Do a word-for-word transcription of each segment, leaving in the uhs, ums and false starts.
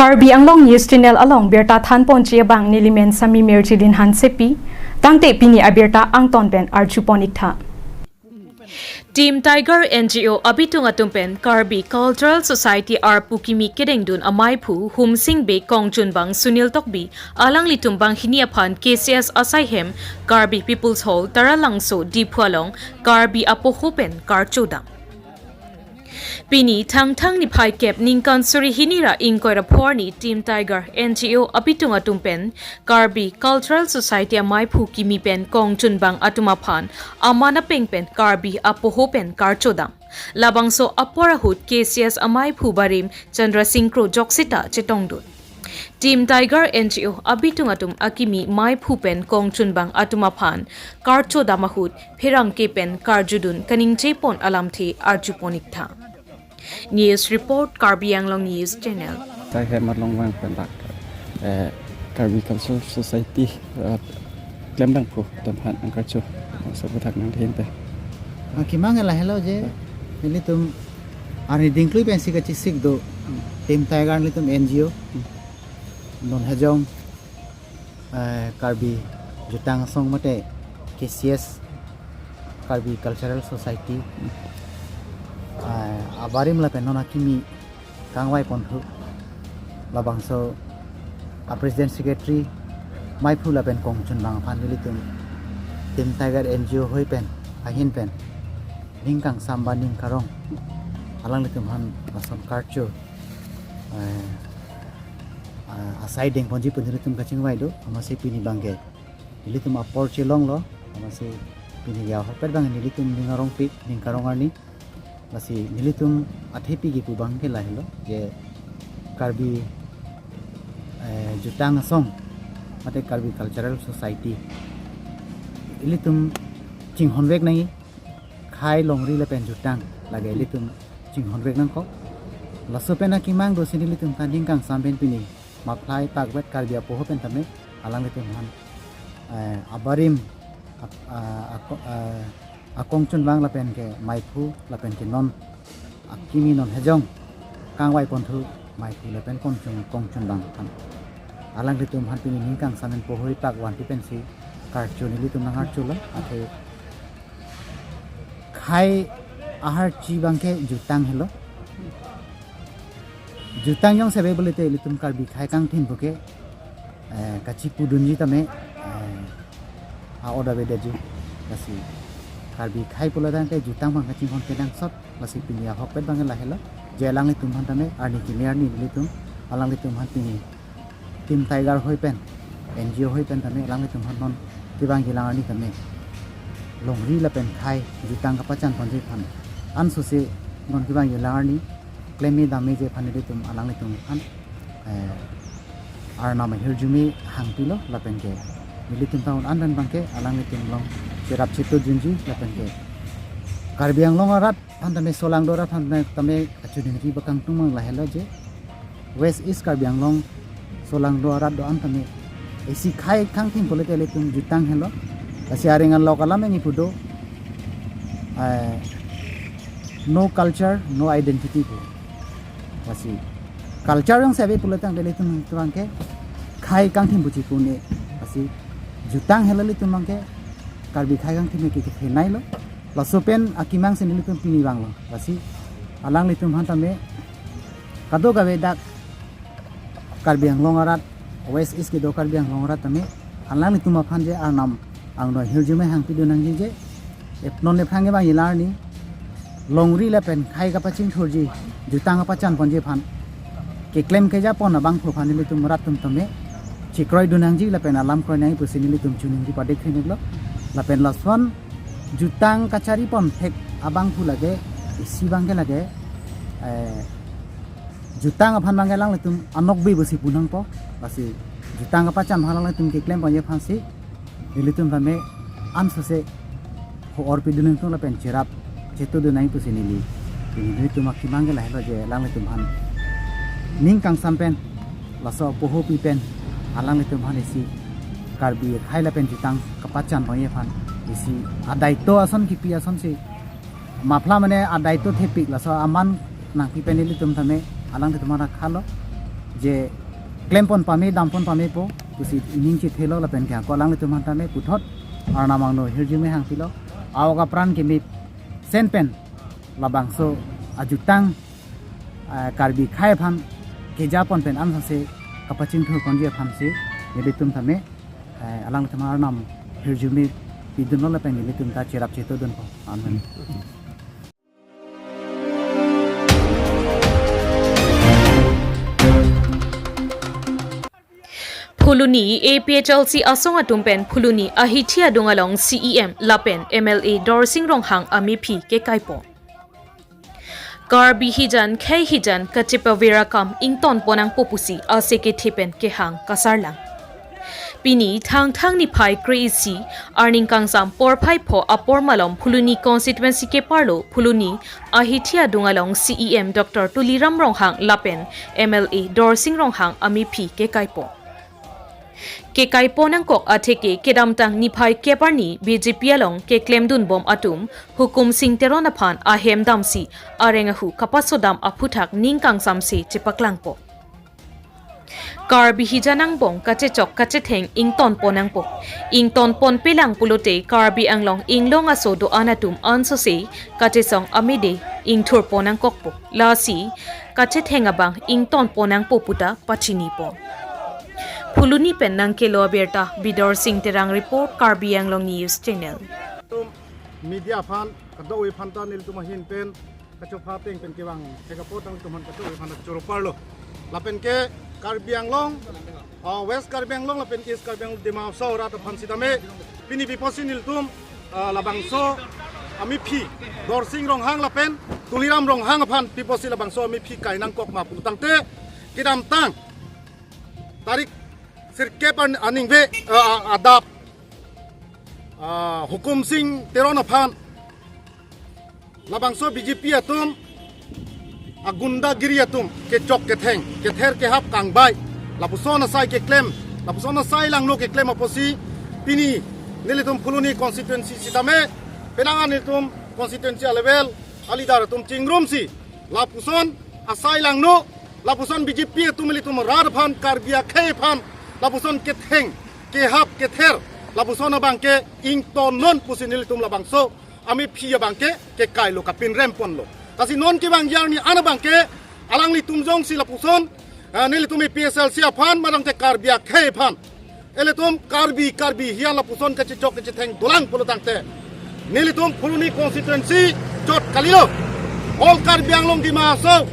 Karbi Anglong News Channel along birta thanponji abang nelimen Sami Mirjilin Hansepi, tangte pini abirta angton pen arjupon iktha. Team Tiger N G O abitung atum pen Karbi Cultural Society arpu kimi kedengdun amaiphu Humsing Bey kongchunbang Sunil Tokbi alanglitum banghini aphan K C S asaihem Karbi People's Hall Taralangso Diphu along Karbi apoho pen karchodam. Pini Thangthang niphai kep ningkan suri hini ra ingkoi ra pho arni Team Tiger N G O abitung atum pen Karbi Cultural Society amaiphu kimi pen kongchunbang atum aphan aman apeng pen Karbi apoho pen karchodam. Labangso apor ahut K C S amaiphu barim Chandra Sing Kro joksita chetongdun. Team Tiger N G O abitung atum akimi maiphu pen kongchunbang atum aphan karchodam ahut pherangke pen karjudun kaningje pon alamthe arjupon iktha. News report, Karbi Anglong News Channel. Sai hem arlong vang pen dak, eh, Karbi Cultural Society, eh, klemdang pu atum aphan angkarcho, so puthak nang hin te. Akimang lahelo je, nelitum arni dingklui pensi kachesik do, Team Tiger nelitum N G O, non hajong, eh, Karbi Jutang Asong mate K C S, Karbi Cultural Society, eh, abarim lapen non akimi kangvai ponthu, labangso a President Secretary maiphu lapen kongchunbang aphan nelitum Team Tiger N G O hoi pen, ahin pen, ning kangsam ba ning karong alanglitum aphan lason karcho, eh, ah, asai dengponji pu nelitum kachingvai do, amatsi pini abangke nelitum apor chelonglo, amatsi pini ya ahokpet abang nelitum ning arongpik, ning karong arni, lasi nelitum athepi kipu abangke lahelo, je Karbi, eh, Jutang Asong, mate Karbi Cultural Society, ilitum chinghonvek nangji, khei longri lapen jutang lake ilitum chinghonvek nangkok. Laso pen akimang do si nelitum ta ning kangsam pen pini maphlai pakvet Karbi apoho pen tame alanglitum aphan, eh, abarim, ap-, ah, ako-, ah, akongchunbang lapen ke maiphu lapen ke non akimi non hajong kangvai ponthu maiphu lapen kongchun, kongchunbang aphan alanglitum aphan pini ning kangsam pen poho ipak vanpi pensi karcho nelitum nang archolo, athe khei aharchi abangke jutang helo. Jutang jongsi ave pulote ilitum Karbi khei kangthim puke, eh, kachipudunji tame, eh, a-order avedetji. Lasi Karbi khei pulo tangte jutang abang kachinghon kenangsot, lasi pini ahokpet abang lahelo, je alanglitum aphan tame arni kimi arni nelitum alanglitum aphan pini Team Tiger hoi pen, N G O hoi pen tame alanglitum aphan non kevangji alang arni tame longri lapen khei jutang kapachan ponji aphan, ansose non kevangji alang arni klemme damme ji aphan nelitum alanglitum aphan, eh, arnam ahirjume hangpilo lapen ke nelitum ta un an pen abangke alanglitum along cherap chetodunji lapen ke Karbi Anglong arat aphan tame, solangdo arat aphan tame kachoningri ba kangtung mang lahelo je West East Karbi Anglong solangdo arat do-an tame isi khei kangthim pulote ilitum jutang helo. Lasi areng alok alam nangji pu do, eh, no culture, no identity pu. Lasi culture jongsi ave pulo tangte ilitum abangke khei kangthim pu chipu ne. Lasi jutang helo ilitum abangke Karbi khei kangthim ke kethenei lo. Laso pen akimang si nelitum pini vanglo. Lasi alanglitum aphan tame kadokave dak Karbi Anglong arat, West East kedo Karbi Anglong arat tame alanglitum aphan je arnam angno ahirjume hangpidun nangji je, ep-, non ephrang kevangji alang arni longri lapen khei kapachingthurji, jutang kapachan ponji aphan keklem kejapon abangphu aphan nelitum rat atum tame chekroidun nangji lapen alam kroi nangji pusi nelitum choningri padikri nanglo. Lapen lason jutang kachari ponthek abangphu lake, isi abangke lake, eh, jutang aphan abangke alanglitum anokbe pusi pu nangpo. Lasi jutang kapachan aphan alanglitum keklem ponji aphansi nelitum tame ansose ho-or pidun nangtung lapen cherap chetodun nangji pusi neli, neli nelitum akimang ke lahelo je alanglitum aphan ning kangsam pen, laso apoho pi pen alanglitum aphan isi Karbi khei lapen jutang kapachan ponji aphan isi adaito ason kipi asonsi maphla mane adaito thepik, laso aman nangpi pen nelitum tame alanglitum aphan rakhalo. je klempon pame, dampon pamepo pusi ining chethelo lapen ke ako alanglitum aphan tame puthot Arnam angno hirjume hangpilo. Awok apran kemesen pen labangso ajutang, eh, Karbi akhei aphan kejapon pen ansose kapachingthurponji aphansi nelitum tame, eh, alanglitum Arnam hirjume pidunlo lapen nelitum ta cherap chetodunpo. Amen. Phuloni A P H L C asong atum pen Phuloni ahithi adung along C E M lapen M L A Dorsing Ronghang amephi kekaipo. Karbi hijan khei hijan kachepavir akam ingtonpon nangpo pusi ase kethe pen kehang kasarlang. Pini Thangthang niphai kre-isi, arni kangsam porphai pho apor malom Phuloni constituency keparlo Phuloni ahithi adung along C E M Doctor Tuliram Ronghang lapen M L A Dorsing Ronghang amephi kekaipo. Kekaipo nangkok atheke kedamtang niphai kep arni B J P along keklemdunbom atum Hukum Sing Teron aphan ahem damsi areng ahu kapasodam aphuthak ning kangsamse chepaklangpo. Karbi hijan angbong kachechok kachetheng ingtonpon nangpo. Ingtonponpelang pulote Karbi Anglong inglong aso do-an atum ansose kachesong amede ingthurpon nangkokpo. Lasi kachetheng abang ingtonpon nangpo puta pachinipo. Phuloni pen nangkelo abirta Bidor Sing Terang report, Karbi Anglong News Channel. Media aphan, kadokave aphan ta nelitum ahin pen kachopha ateng pen kevang thek apot nangtum aphan kadokave aphan choro parlo. Lapen ke Karbi Anglong, ah, West Karbi Anglong lapen East Karbi Anglong, Dima Hasao arat aphan sitame pini pi apotsi nelitum, ah, labangso amephi Dorsing Ronghang lapen Tuliram Ronghang aphan pi apotsi labangso amephi kai nangkok ma pulotangte, kedamtang tarik sirkep an-, aningve, ah, adap, ah, Hukum Sing Teron aphan labangso B J P atum agundagiri atum kechok ketheng, kether kehap kangbai, lapuson asai keklem, lapuson asai langno keklem apotsi pini nelitum Phuloni constituency sitame penang an nelitum constituency a-level a-leader atum chingrumsi lapuson asai langno, lapuson B J P atum ilitum rat aphan, Karbi akhei aphan lapuson ketheng kehap kether, lapuson abangke ingtonnon pusi nelitum labangso amephi abangke kekailo, kapinremponlo. Lasi non kevangji arni an abangke alanglitum jongsi lapuson, eh, nelitum A P H L C aphan, madang te Karbi akhei aphan, ilitum Karbi, Karbi hian lapuson kachechok kachetheng dolang pulotangte, nelitum Phuloni constituency chot kalilo. All Karbi Anglong, Dima Hasao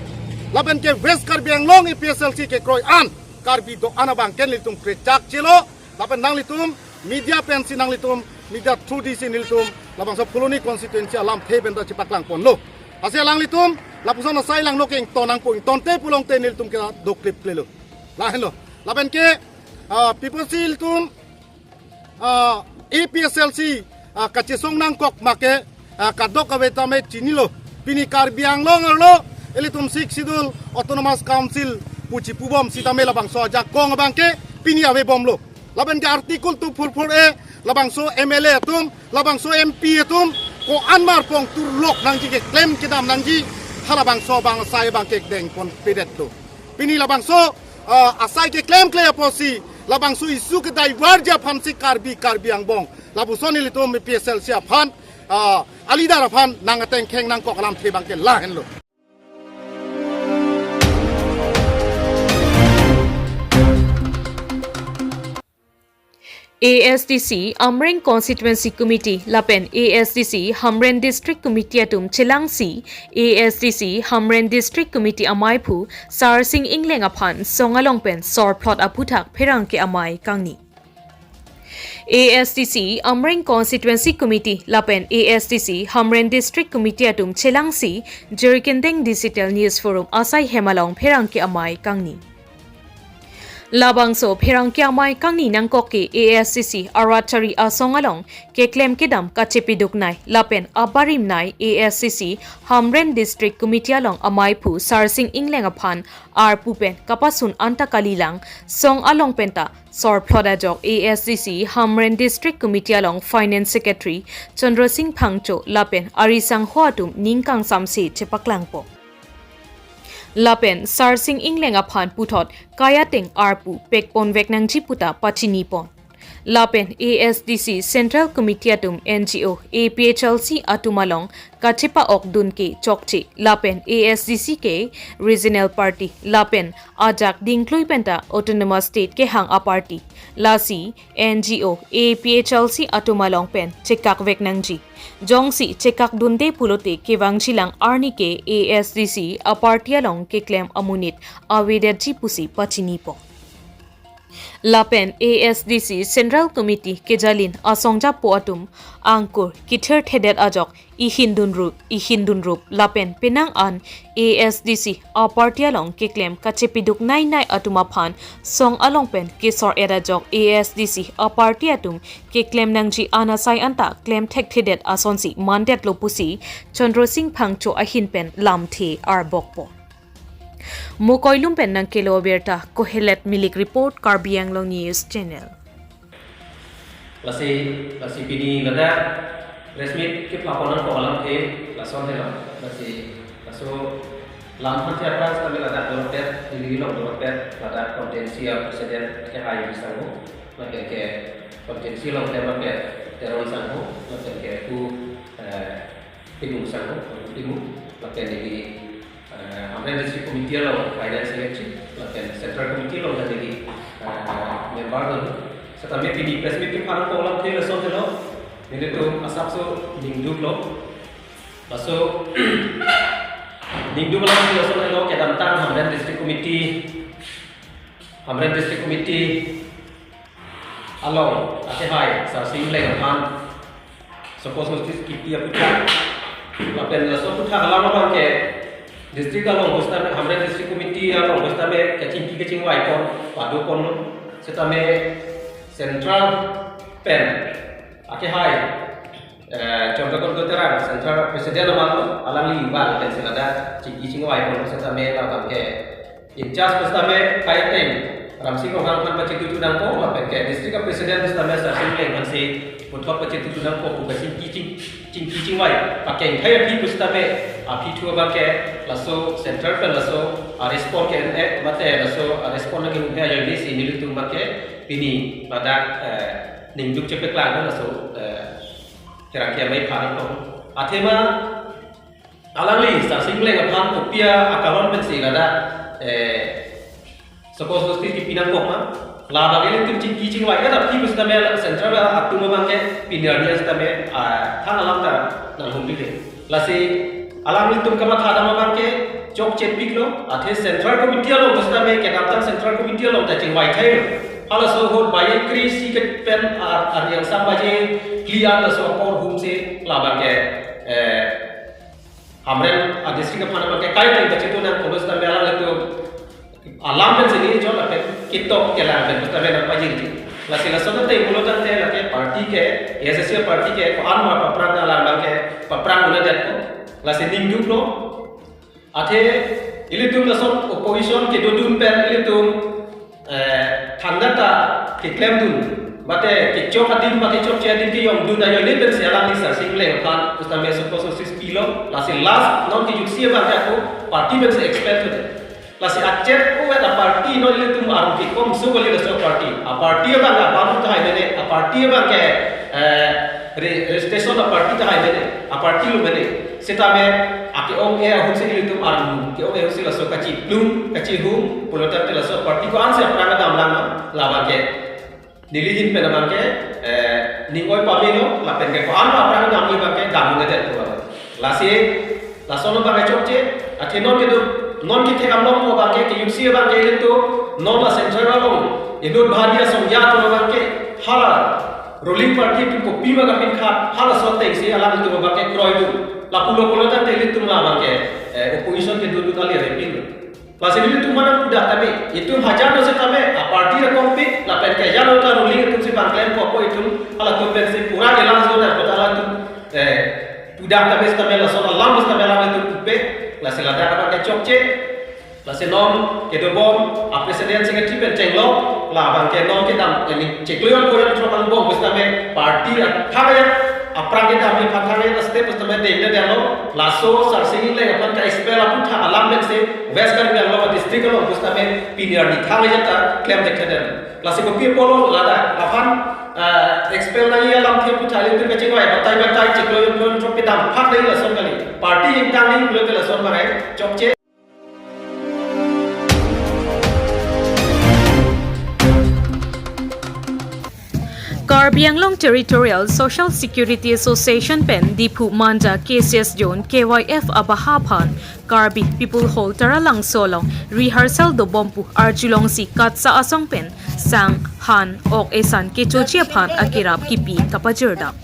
lapen ke West Karbi Anglong A P H L C kekroi an Karbi do-an abangke nelitum krechak chelo. Lapen nanglitum media pensi nanglitum media through disi nelitum labangso Phuloni constituency alamthe pen ta chepaklangponlo. Lasi alanglitum lapuson asai langno ke ington nangpo, ingtonte pulote nelitum ke doklip klelo. Lahenlo. Lapen ke, ah, pi apotsi ilitum, ah, A P H L C, ah, kachesong nangkok ma ke, ah, kadokave tame chinilo. Pini Karbi Anglong arlo ilitum Sixth Schedule Autonomous Council pu chipubom sitame labangso ajakong abangke pini avebomlo. Lapen ke Article two four four A, labangso M L A atum, labangso M P atum ko-an mar pong turlok nangji, keklem kedam nangji, halabangso abang asai abangke dengponpedetlo. Pini labangso, ah, asai keklemkle apotsi labangso issue ke divert ji aphansi Karbi, Karbi angbong lapuson ilitum A P H L C aphan, ah, a-leader aphan nang ateng kheng nangkok alamthe abangke lahenlo. A S D C Amreng Constituency Committee lapen A S D C Hamren District Committee atum chelangsi A S D C Hamren District Committee amaiphu Sarsing Ingleng aphan song along pen sorplot aphuthak pherangke amei kangni. A S D C Amreng Constituency Committee lapen A S D C Hamren District Committee atum chelangsi Jirikinding Digital News Forum asai hem along pherangke amei kangni. Labangso pherangke amei kangni nangkok ke A S D C arat chari asong along keklem kedam kachepeduknei lapen abarimnei A S D C Hamren District Committee along amaiphu Sarsing Ingleng aphan arpu pen kapasun anta kalilang, song along penta sorplot ajok A S D C Hamren District Committee along Finance Secretary Chandra Sing Phangcho lapen arisangho atum ning kangsamse chepaklangpo. Lapen Sarsing Engleng aphan puthot kaya teng arpu pekpon vek nangji puta pachini pon. Lapen A S D C Central Committee atum N G O, A P H L C atum along kachepa-ok dun ke chokche. Lapen A S D C ke regional party. Lapen ajak dingklui penta autonomous state kehang aparty. Lasi N G O, A P H L C atum along pen chekak vek nangji. Jongsi chekak dunde pulote kevangjilang arni ke A S D C aparty along keklem amonit avedetji pusi pachini pon. Lapen A S D C Central Committee kejalin asongjapo atum angkur kithir thedet ajok ihin dunrup, ihin dunrup lapen penang an A S D C aparty along keklem kachepiduk nai nai atum aphan song along pen kesor-et ajok A S D C aparty atum keklem nangji an asai anta klem thekthedet asonsi mandetlo pusi Chandra Sing Phangcho ahin pen lamthe arbokpo. Mokoilum pen nangkelo abirta Kohelet Milik report, Karbi Anglong News Channel. Lasi, lasi pini ladak press meet kepapon nangkok alamthe lason helo. Lasi, laso lam aphan aphrang setame ladak dorotpet, Delhi along dorotpet, ladak constituency president kehai sangho, lapen ke constituency along tema ke Teron sangho, lapen ke pu, eh, Timung sangho, Timung, lapen neli, eh, Hamren District Committee along Finance Secretary, lapen Central Committee along neli, eh, member do. Setame pini press meet kepapon nangkok alamthe lason helo, nelitum asapso ningduklo. Laso ningduk alamthe lason helo, kedamtang Hamren District Committee, Hamren District Committee along akehai Sarsing Engleng aphan Soko Sostis kipi aputhak. Lapen laso aputhak alam abang ke district along pusitame, Hamren District Committee along pusitame kachingki kachingvai pon, pado ponlo. Setame central pen akehai, eh, Chandra Kanta Terang, Central President abang, alangli abang pen si ladak chingki chingvai pon, setame labang ke in charge pusitame kaya teng Ramsing Ronghang aphan pachitutu nangpo, lapen ke district president pusitame Sarsing Engleng aphan si puthot pachitutu nangpo pu kachingki ching, chingki chingvai pakeng thai aphi pusitame aphi thu abang ke laso central pen laso a respond ke, eh, mate laso a respond ke mungkin ajoine si nelitum abang ke pini ladak, eh, ningduk chepeklang laso, eh, kerang ke amei pharang tong. Athema alangli Sarsing Engleng aphan kopi akaron pensi ladak, eh, Soko Sostis kipi nangkok ma. Labang ilitum chingki chingvai-et aphi pusitame central atum abang ke pini arni setame, ah, thang alam ta nanghumri le. Lasi alanglitum kamatha dam abang ke chokchepiklo, athe Central Committee along pusitame kedamtang Central Committee along ta chingvai thailo. Halaso ahut baje kre-isi ke pen ar, ar yang sam baje kli an laso apor hum si labang ke, eh, Hamren a district aphan abang ke kai teng bachitu nang kolos ta mela letu alam pen sini jol apen kitok kelang pen pusitame nangpajirji. Lasi laso teng pulo tangte lake party ke, A S D C party ke ko-an ma paphrang alam abang ke paphrang un'edetpo. Lasi ningduklo. Athe ilitum lason opposition kedodun pen ilitum, eh, thangnatta keklemdun, mate kechok adim, mate chokche adim kejongdun ajoine pensi alangli Sarsing Engleng aphan pusitame Soko Sostis pilo, lasi last non kejutsi abang ke ako party pensi expel tude. Lasi achek uwet a party non ilitum arum kekom su kali laso party. A party abang ke abang tahai mene, a party abang ke, eh, re-, registration a party tahai mene, a party lo mene. Setame ake-ong-e ahut si ilitum arum, ke-ong-e ahut si laso kachiplung, kachihum, pulo tangte laso party ko-an si aphrang damlang ma, labang ke neli ahin pen abang ke, eh, ning oi pamelo, lapen ke ko-an ma aphrang damle abang ke dam un'edet pu abang. Lasi, lason abang ke chokche, athe non kedo, non kethek amlong pu abang ke, kejutsi abang ke ilitum, non la central along, inut bhari asong ya pu abang ke, hala ruling party atum kopi ma kapinkha, halaso ateng si alanglitum abang ke kroidun. Lapulo pulo tangte ilitum labang ke, eh, opposition kedodun kali arepinlo. Lasi ilitum mana pudak tame, itum hajar do setame, a party ra kompik, lapen ke jalo ta ruling atum si bang klemkokpo itum, halatum pensi pura jelang zona kota halatum, eh, pudak tame setame lason alam setame alam itum pupe, lasi ladak abang ke chokche, lasi non kedobom, a president secretary pen chenglok, labang ke non kedam, ini chekloyon koyon throk angbong setame, party ra thang ya, a Aphrang kedam aphan thang-et a-step pusitame dengledetlo, laso Sarsing Engleng aphan ka-expel aputhak alam pensi West Karbi Anglong district along pusitame pini arni thang-et ta klemdekthedetlo. Lasi kopi apotlo ladak aphan, ah, expel nangji alamthe aputhak ilitum kachingvai batai batai chiklo yun yun chok kedam phak dei lason kali. Party ingtang ni pulote lason bang-e chokche. Karbi Anglong Territorial Social Security Association pen Diphu Manja K C S Zone K Y F abaha aphan Karbi People Hall Taralangso along rehearsal dobom pu arjulongsi KATSA asong pen sang, han, ok, esan kechoji aphan akerap kipi kapajirdam.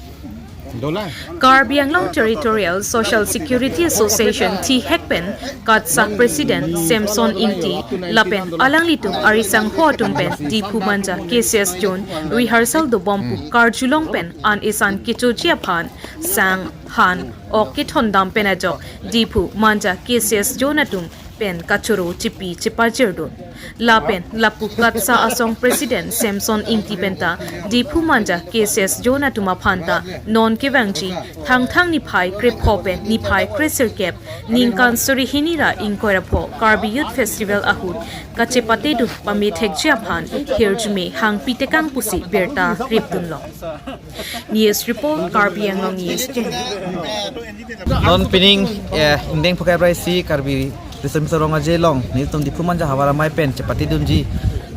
Karbi Anglong Territorial Social Security Association thihek pen KATSA President Samson Ingti lapen alanglitum arisangho atum pen Diphu Manja K C S Zone rehearsal dobom pu karjulong pen an esan kechoji aphan sang, han, ok kethondam pen ajok Diphu Manja K C S Zone atum pen kachoro chipi chipajirdun. Lapen lapu KATSA asong President Samson Ingti penta Diphu Manja K C S Zone atum aphanta non kevangji Thangthang niphai krepho pen niphai kresirkep ningkan suri hini ra ingkoi ra pho Karbi Youth Festival ahut kachepatedun pamethekji aphan hirjume hangpitekang pusi birta ripdunlo. News report, Karbi Anglong News Channel. Non pining, eh, ingdeng phukai brai si Karbi Riso Nimso Rong Aje along nelitum Diphu Manja Havar Amei pen chepatedunji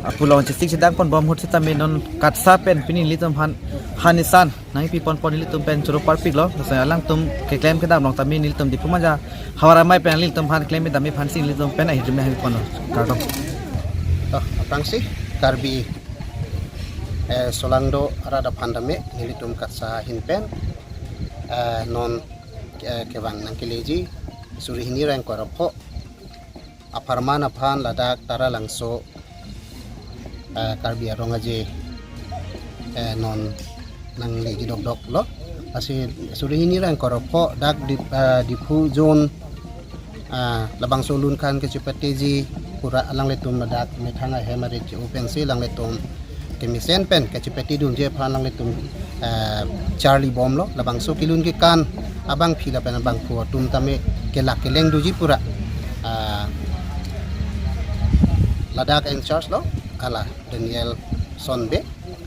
apulong chesik chedang ponbom ahut sitame non KATSA pen pini nelitum aphan han esan nangpiponpon nelitum pen choro parpiklo. Laso alangtum keklem kedam along tame nelitum Diphu Manja Havar Amei pen nelitum aphan klem kedam aphansi nelitum pen ahirjume hangponlo. Kardom. Toh, aphrangsi Karbi, eh, solangdo arat aphan tame nelitum KATSA ahin pen, eh, non, eh, kevang nangkeleji suri hini ra ingkoi ra pho apharman aphan ladak Taralangso, eh, Karbi Arong Aje, eh, non nangleji dokdoklo. Lasi suri hini ra ingkoi ra pho dak Dip-, eh, Diphu Zone, ah, labangso lun khan kachepateji pura alanglitum ladak methang ahem arit che-o pensi alanglitum kemesen pen kachepatedunji aphan alanglitum, eh, charlibomlo. Labangso kelun kekan abangpi lapen abangphu atum tame kelak keleng doji pura, ah, ladak in charge lo, hala Daniel Sonbe,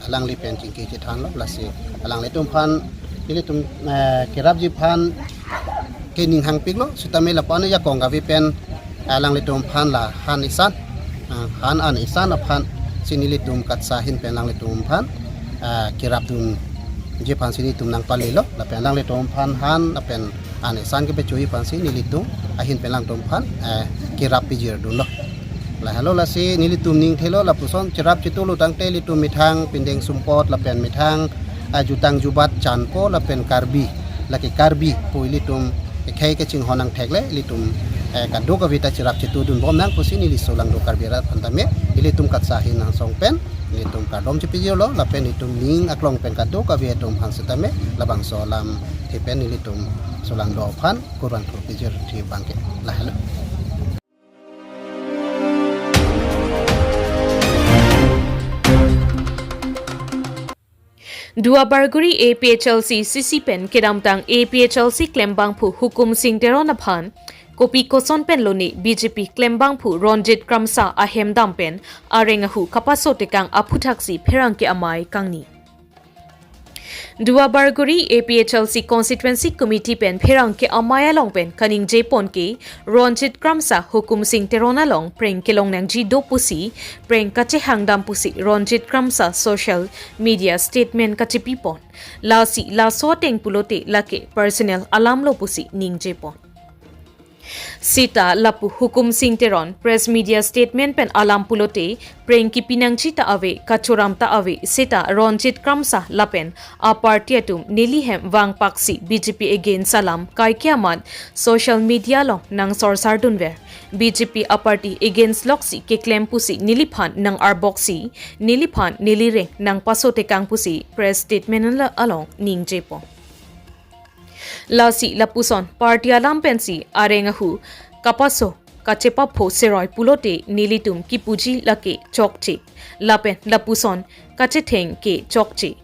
alangli pen chingki chethanlo. Lasi alanglitum aphan, ilitum, eh, kerapji aphan kening hangpiklo, sitame lapu-an ajakong kave pen, eh, alanglitum aphan la han esan, ah, han an esan aphansi nelitum KATSA ahin pen alanglitum aphan, ah, kerapdunji aphansi nelitum nangpalelo, lapen alanglitum aphan han lapen an esan kepachoji aphansi nelitum ahin pen alanglitum aphan, eh, kerap pijirdunlo. Lahelo lasi nelitum ning thelo lapuson cherap chetu lo tangte ilitum methang pindeng sumpot lapen methang, ah, jutang jubat chanpo lapen Karbi, lake Karbi pu ilitum ekhei kachinghon angthek le ilitum, eh, kadokave ta cherap chetudunbom nang pusi neli solangdo Karbi arat aphan tame ilitum KATSA ahin asong pen ilitum kardom chepijirlo lapen ilitum ning aklong pen kadokave atum aphan sitame labangso alamthe pen ilitum solangdo aphan kurvangthu pijirthe abangke. Lahelo. Duarbagori A P H L C C C pen kedamtang A P H L C klembangphu Hukum Sing Teron aphan kopi koson pen lone B J P klembangphu Ronjit Kramsa ahemdam pen areng ahu kapasotekang aphuthaksi pherangke amei kangni. Duarbagori A P H L C Constituency Committee pen pherangke amei along pen kaningjepon ke Ronjit Kramsa Hukum Sing Teron along preng kelong nangji do pusi preng kachehangdam pusi Ronjit Kramsa social media statement kachepipon. Lasi laso ateng pulote lake personal alamlo pusi ningjepon. Seta lapu Hukum Sing Teron press media statement pen alam pulote preng kipi nangji ta ave, kachoram ta ave, seta Ronjit Kramsa lapen aparty atum neli hem vangpaksi B J P against alam kaike amat social media along nangsorsardunver. B J P aparty against loksi keklem pusi neliphan nang-arboksi, neliphan nelireng nangpasotekang pusi press statement along ningjepon. Lasi lapuson party alam pensi areng ahu kapaso kachepapho seroi pulote nelitum kipuji lake chokche. Lapen lapuson kachetheng ke chokche.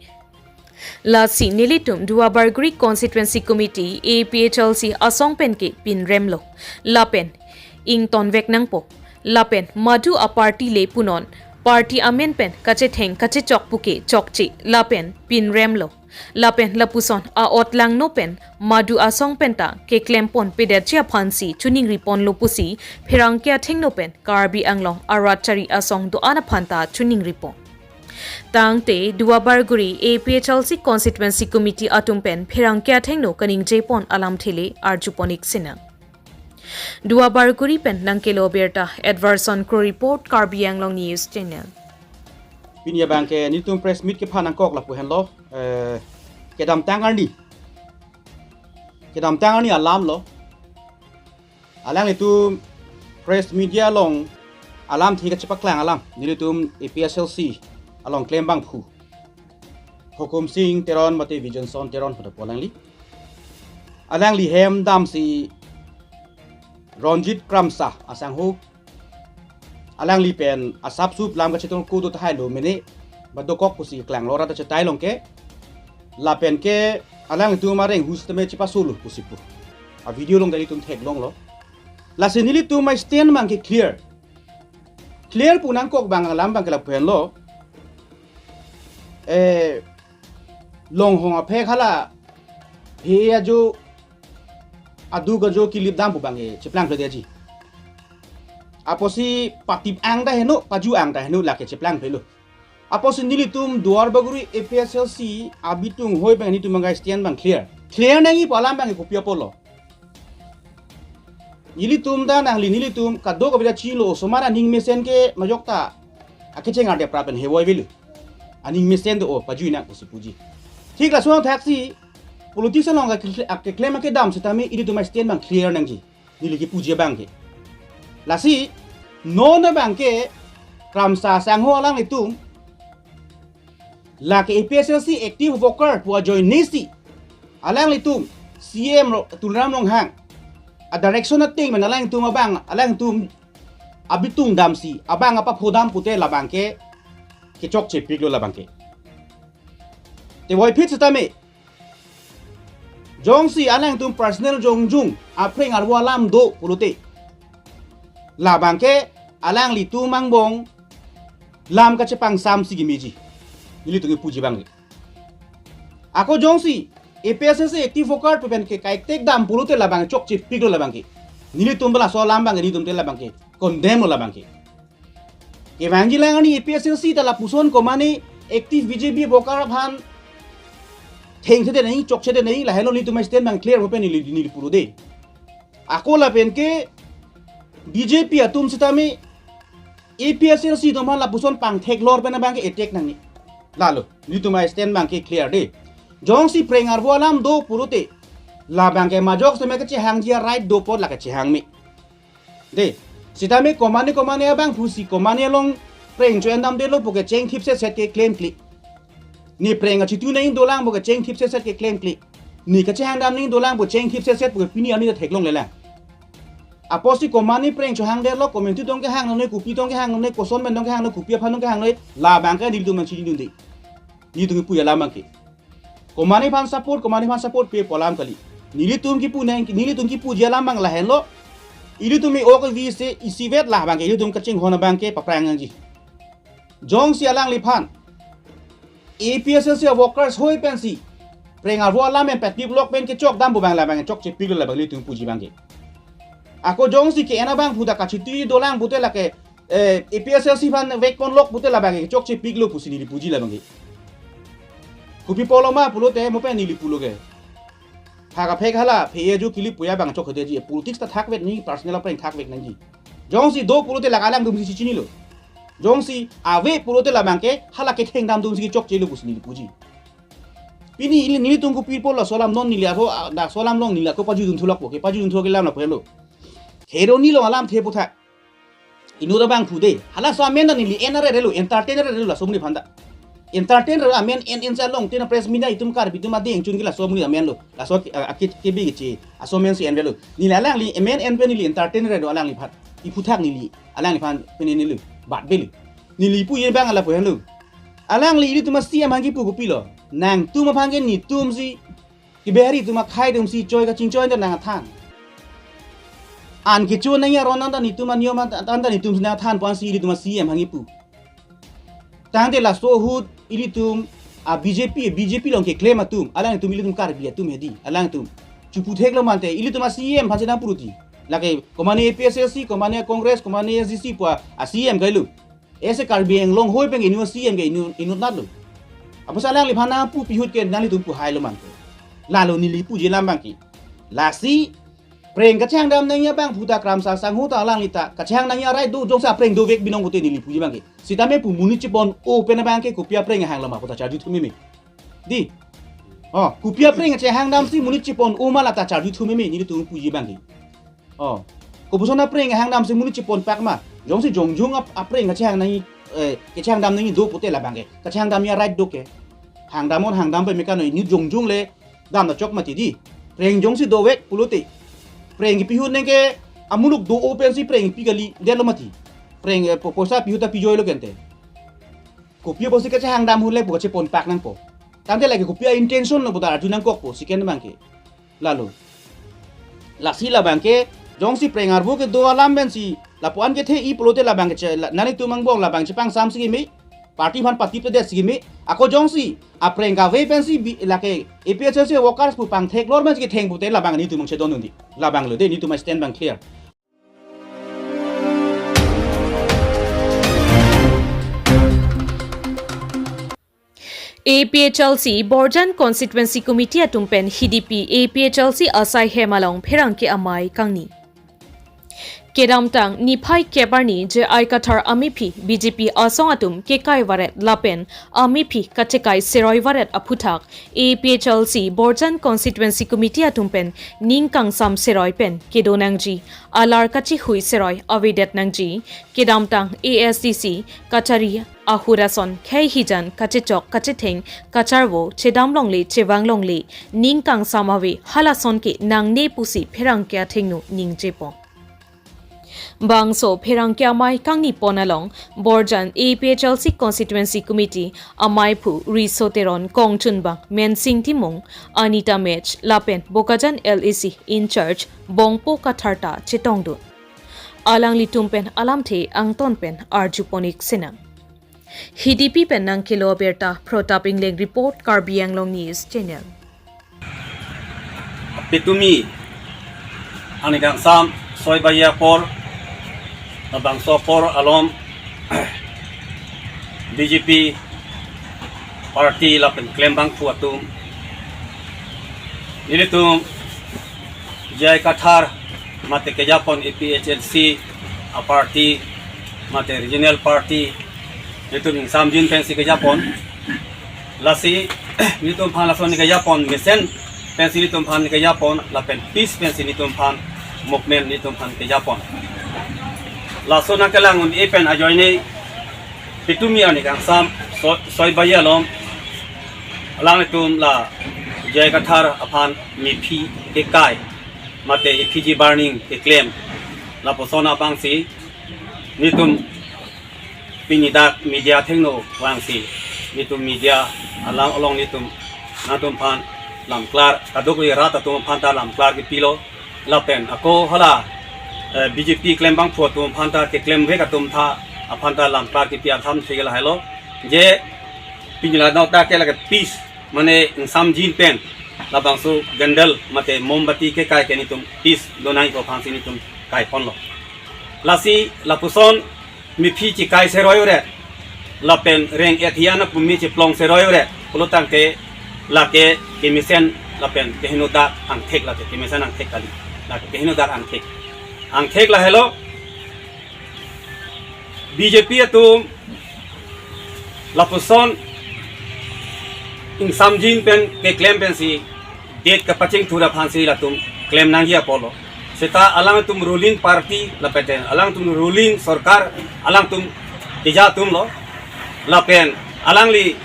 Lasi nelitum Duarbagori Constituency Committee A P H L C asong pen ke pinremlo. Lapen ingtonvek nangpo. Lapen madu a-party le punon, party amen pen kachetheng kachechok puke chokche lapen pinremlo. Lapen lapuson a-otlangno pen madu asong penta keklempon pedetji aphansi choningriponlo pusi pherangke athengno pen Karbi Anglong arat chari asong do-an aphanta choningripon. Tangte Duarbagori A P H L C Constituency Committee atum pen pherangke athengno kaningjepon alamthe le arjupon-ik sinang. Duarbagori pen nangkelo birta, Edwardson Kro report, Karbi Anglong News Channel. Pini abangke nelitum press meet kephan nangkok lapu henlo, eh, kedamtang arni. Kedamtang arni alamlo. Alanglitum press media along alamthe kachepaklang alam nelitum A P H L C along klembangphu Hukum Sing Teron mate Vision Son Teron pu ta pu alangli. Alangli hem damsi Ronjit Kramsa asangho. Alangli pen asapsup lam kachetongko do tahai lo mene ba dokok pusi klanglo, rata chetai long ke. Lapen ke alanglitum areng hus tame chepasolo pusi pu a-video along ta ilitum theklonglo. Lasi nelitum a-stand abangke clear. Clear pu nangkok abang alam abangke lapu henlo. Eh, longhong aphek hala phe ajo, aduk ajo kilip dam pu abangke cheplang phedetji. Apotsi patip ang ta heno, paju ang ta heno, lake cheplang phelo. Apotsi nelitum Duarbagori A P H L C abitung hoi abang nelitum abang a-stand abang clear. Clear nangji pu alam abangke kopi apotlo. Nelitum ta nangli nelitum kadokave ta chilo, osomar aning mesen ke majok ta akecheng arde pra pen hevoi avelo. Aning mesen do-o, pajui nang pusi puji. Thik lason thaksi politics along ke, keklem akedam setame ilitum a-stand abang clear nangji. Neli kepuji abangke. Lasi non abangke Kramsa asangho alanglitum lake A P H L C active worker pu ajoine si alanglitum C M Ro-, Tuliram Ronghang a-direction ateng pen alanglitum abang, alanglitum abitung damsi abang apapho dam pute labangke kechokchepiklo labangke. Te voiphit setame jongsi alangtum personal jongjung aphreng arvo alam do pulote, labangke alanglitum angbong lam kachepangsamsi kemeji. Nelitum kepuji abang. Ako jongsi A P H L C active worker pu pen ke kaiktek dam pulote labang chokchepiklo labangke. Nelitum bala so alam abang nelitum te labangke condemn lo labangke. Kevangji lang ani A P H L C ta lapuson komane active B J P worker aphan thengthedet nangji, chokchedet nangji, lahelo nelitum a-stand abang clear hopen neli, neli pulo de. Ako lapen ke B J P atum setame A P H L C atum aphan lapuson pangtheklor pen abangke attack nangji. Lalo, nelitum a-stand abangke clear de. Jongsi phreng arvo alam do pulote, labangke majok setame kachehangji a-right do apot lake chehang me. De, setame komane komane abangphusi komane along phreng cho-en damdetlo puke chengthip setset ke klemkle. Ne phreng achitu nangji dolang puke chengthip setset ke klemkle. Ne kachehang dam nangji dolang pu chengthip setset puke pini arni ta theklonglelang. Apotsi komane phreng chohangdetlo, komantu tong kehang nangne, kopi tong kehang nangne, koson pen tong kehang nangne, kopi aphan tong kehang nangne, labangke nelitum nangchinidunde. Nelitum kipu alam abangke. Komane aphan support, komane aphan support pe pu alam kali. Nelitum kipu nang, nelitum kipuji alam abang lahenlo. Ilitum e-ok vi se isivet labangke ilitum kachinghon abangke paphrang nangji. Jongsi alangliphan A P H L C workers hoi pensi phreng arvo alam pen patlip lok pen kechok dam pu abang labang chokchepiklo labang nelitum puji abangke. Ako jongsi ke-en abangphu ta kachitu dolang pute lake, eh, A P H L C aphan vekpon lok pute labangke chokchepiklo pusi neli puji labangke. Kopi apotlo ma pulote mo pen neli pulo ke. Phak aphek hala phe ajo kilip pu abang chokchedeji. Politics ta thakvek nangji, personal aphreng thakvek nangji. Jongsi do pulote lake alangtum si chinilo. Jongsi ave pulote labangke hala ketheng damdunsi chokchelo pusi neli puji. Pini ili nelitum kopi apotlo so alam non neli ako, ah, dak so alam along neli ako pajudun thulok puke, pajudun thulok alam lapu henlo. Kheroni along alamthe puthak. Inut abangphu de. Halaso amen ta neli en arerelo, entertain arerelo laso amonit aphan ta. Entertain arerelo amen en en sa long, tina press media itum Karbi atum adeng chun ke laso amonit amen lo. Laso ke, ah, ake, kebe keche, aso amen si envelo. Neli alangli amen en pen neli entertain arerelo alangliphan. Iphuthak neli, alangliphan pen neli, bat beli. Neli puji abang lapu henlo. Alangli ilitum a-C M aphan kipu kopilo? Nangtum aphan ke netumsi, ke Bihari atum akhei atumsi choi kachingchoi anta nangthan. An kecho nangji aron anta netum, an niyom anta, anta netumsi nangthan pu ansi ilitum a-C M aphan kipu. Tangte laso ahut ilitum a-B J P, B J P along keklem atum, alangtum ilitum Karbi atum hedi, alangtum. Chupu theklo mante, ilitum a-C M aphansi nangpu roti. Lake, komane A P H L C, komane Congress, komane S D C pu a-C M kailo. Ese Karbi Anglong hoi pen ke inu C M ke inu, inut natlo. Apotsi alangliphan nangpu pi ahut ke nanglitum pu hailo mante. Lalo neli puji alam abang ke. Lasi preng kachehang dam nangji abang puta Kramsa Sangho ta alangli ta kachehang nangji a-right do, jongsi apreng dovek binong pute neli puji abang ke. Sitame pu monit chepon-o pen abang ke kopi apreng hanglo ma puta charju thu meme. Di. Oh, kopi apreng kachehang damsi monit chepon-o ma lata charju thu meme nelitum puji abang ke. Oh. Kopuson apreng hang damsi monit chepon pak ma. Jongsi jongjong ap-, apreng kachehang nangji, eh, kachehang dam nangji do pute labang ke. Kachehang damji a-right do ke. Hang dam on hang dam pen me kano inut jongjong le dam ta chok mati di. Preng jongsi dovek pulote. Preng kipi ahut neng ke amuluk do-o pensi preng pi kali detlo mati. Preng, eh, po-, poisa pi ahut ta pijoilo kente. Kopi apotsi kachehang dam ahut le pu kachepon pak nangpo. Tangte lake kopi a-intention lo puta arju nangkokpo, second abang ke. Lalo. Lasi labang ke, jongsi preng arvo kedo alam pensi, lapu-an kethe-i pulote labang ke che-, la-, nanglitum angbong labang chepangsamsi keme, party aphan patipedetsi keme, ako jongsi, apreng kave pensi bi-, lake A P H L C workers pu pangthek lor pensi ketheng pute labang nelitum chedon undi. Labang lo de, nelitum stand abang clear. A P H L C Borjan Constituency Committee atum pen hidipi A P H L C asai hem along pherangke amei kangni. Kedamtang niphai kep arni J I Kathar amephi B J P asong atum kekai varet lapen amephi kachekai seroi varet aphuthak A P H L C Borjan Constituency Committee atum pen ning kangsam seroi pen kedo nangji, alar kachihui seroi avedet nangji, kedamtang A S D C kachari ahut ason khei hijan kachechok kachetheng kacharvo chedam longle chevang longle ning kangsam ave halason ke nangne pusi pherangke athengno ningjepon. Bangso pherangke amei kangni pon along Borjan A P H L C Constituency Committee ameiphu Riso Teron, kongchunbang Mensing Timung, Anita Mech lapen Bokajan L A C in-charge Bongpo Kathar ta chetongdun. Alanglitum pen alamthe angton pen arjupon-ik sinang. Hidipi pen nangkelo abirta Pratap Engleng report, Karbi Anglong News Channel. Pitumi arni kangsam soi baji apor, labangso apor along B J P party lapen klembangphu atum, nelitum J I Kathar mate kejapon A P H L C a-party mate regional party, nelitum ingsamjin pensi kejapon. Lasi nelitum aphan lason kejapon mesen pensi nelitum aphan kejapon lapen peace pensi nelitum aphan movement nelitum aphan kejapon. Laso nangkelang un-e pen ajoine pitumi arni kangsam so-, soi baji along alanglitum la J I Kathar aphan mephi kekai mate effigy burning keklem, lapuson abangsi nelitum pini dak media athengno vangsi nelitum media alam along nelitum nangtum aphan lamklar, kadokave rat atum aphan ta lamklar kepilo. Lapen ako hala, eh, B J P klembangphu atum aphan ta, keklemvek atum ta aphan ta lamklar kepi atham thegel hailo. Je pini la nokta ke lake peace, mane ingsamjin pen labangso candle mate mombati kekai ke nelitum peace donai ko aphansi nelitum kaiponlo. Lasi lapuson mephi chekai seroi ore lapen reng-et hian apumi cheplong seroi ore pulotangte lake kemesen lapen keheno dak angthek, lake kemesen angthek kali, lake keheno dak angthek. Angthek lahelo, B J P atum lapuson ingsamjin pen keklem pensi det kapachingthur aphansi latum klem nangji apotlo. Seta alangtum ruling party lapen alangtum ruling sorkar, alangtum keja atumlo. Lapen alangli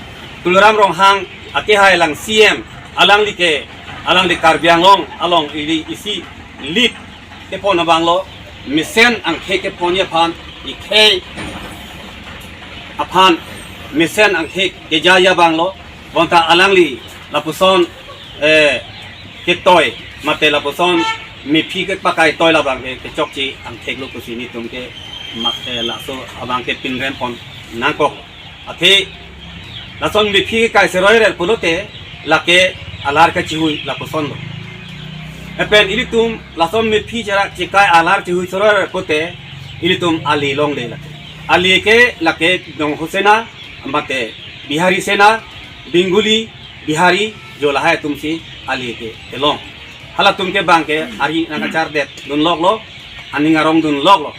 Tuliram Ronghang akehai alang C M, alangli ke, alangli Karbi Anglong along ili isi lead kepon abanglo, mesen angthek keponji aphan, ikhei aphan mesen angthek keja abang lo, bonta alangli lapuson, eh, ketoi, mate lapuson mephi kepakaitoi labang ke kechokche angthek lo pusi nelitum ke mak, eh, laso abang ke pinrem pon nangkok. Athe lason mephi kekai seroi rer pulote lake alar kachihui lapuson lo. Lapen ilitum lason mephi cherak chekai alar chihui seroi rer pulote ilitum ali longle lake. Ali ke lake Bongho Sena, mate Bihari Sena, Bengali, Bihari, jo lahai atumsi ali ke kelong. Halatum ke abang ke ari nangkachardetdun loklo, aning arongdun loklo.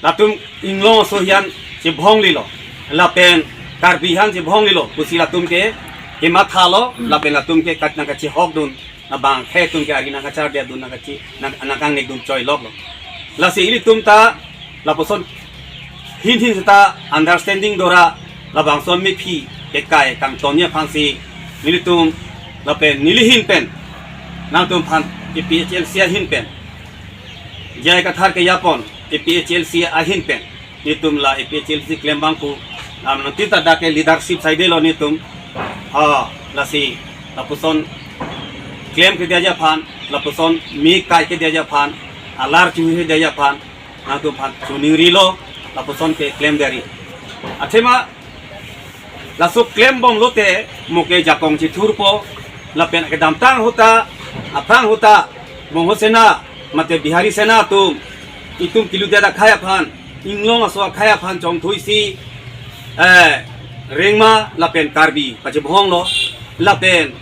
Latum Inglong aso aphan chebhong lilo, lapen Karbi aphan chebhong lilo pusi latum ke kemathalo, lapen latum ke kat nangkachehokdun, labang ke atum ke ari nangkachardetdun, nangkachi, nang, nangkangnekdun choi loklo. Lasi ilitum ta lapuson hin hin seta understanding dora labangson mephi kekai kangtonji aphansi nelitum lapen neli ahin pen, nangtum aphan A P H L C ahin pen, J I Kathar kejapon A P H L C ahin pen, nelitum la A P H L C klem abang pu, am, nangtum ta dak ke leadership saidelo nelitum. Ha, lasi lapuson klem kedetji aphan, lapuson mekai kedetji aphan, alar chihui kedetji aphan, nangtum aphan choningrilo, lapuson ke klemdetji. Athema laso klembom lote mo ke jakong chethurpo, lapen kedamtang ahut ta, aphrang ahut ta, Bongho Sena, mate Bihari Sena atum, itum kiludet akhei aphan, Inglong aso akhei aphan chongthuisi, eh, Rengma lapen Karbi pachebhonglo, lapen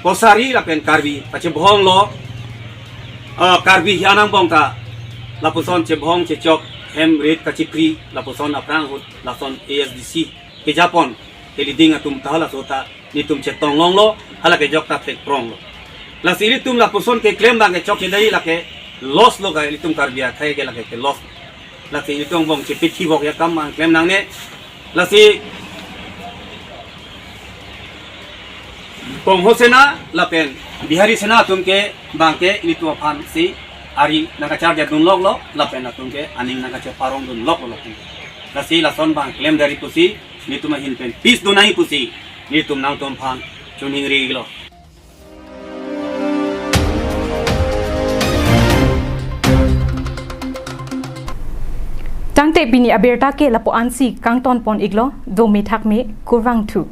Kachari lapen Karbi pachebhonglo, ah, Karbi aphan angbong ta lapuson chebhong chechok hem rit kachipri lapuson aphrang ahut lason A S D C kejapon ke leading atum ta halaso ta nelitum chetong longlo, hala kejok ta thek pronglo. Lasi ilitum lapuson keklem abang ke chokchedetji lake loss lo, ka ilitum Karbi akhei ke lake ke loss. Lasi ilitum angbong chepithi bok ya kam abang klem nangne. Lasi Bongho Sena lapen Bihari Sena atum ke abang ke nelitum aphansi ari nangkachardetdun loklo, lapen atum ke aning nangkacheparongdun loklo latum. Lasi lason abang klemdetji pusi nelitum ahin pen peace donangji pusi nelitum nangtum aphan choningrilo. Tangte pini abirta ke lapu-ansi kangton pon iklo, do methak me, kurvangthu.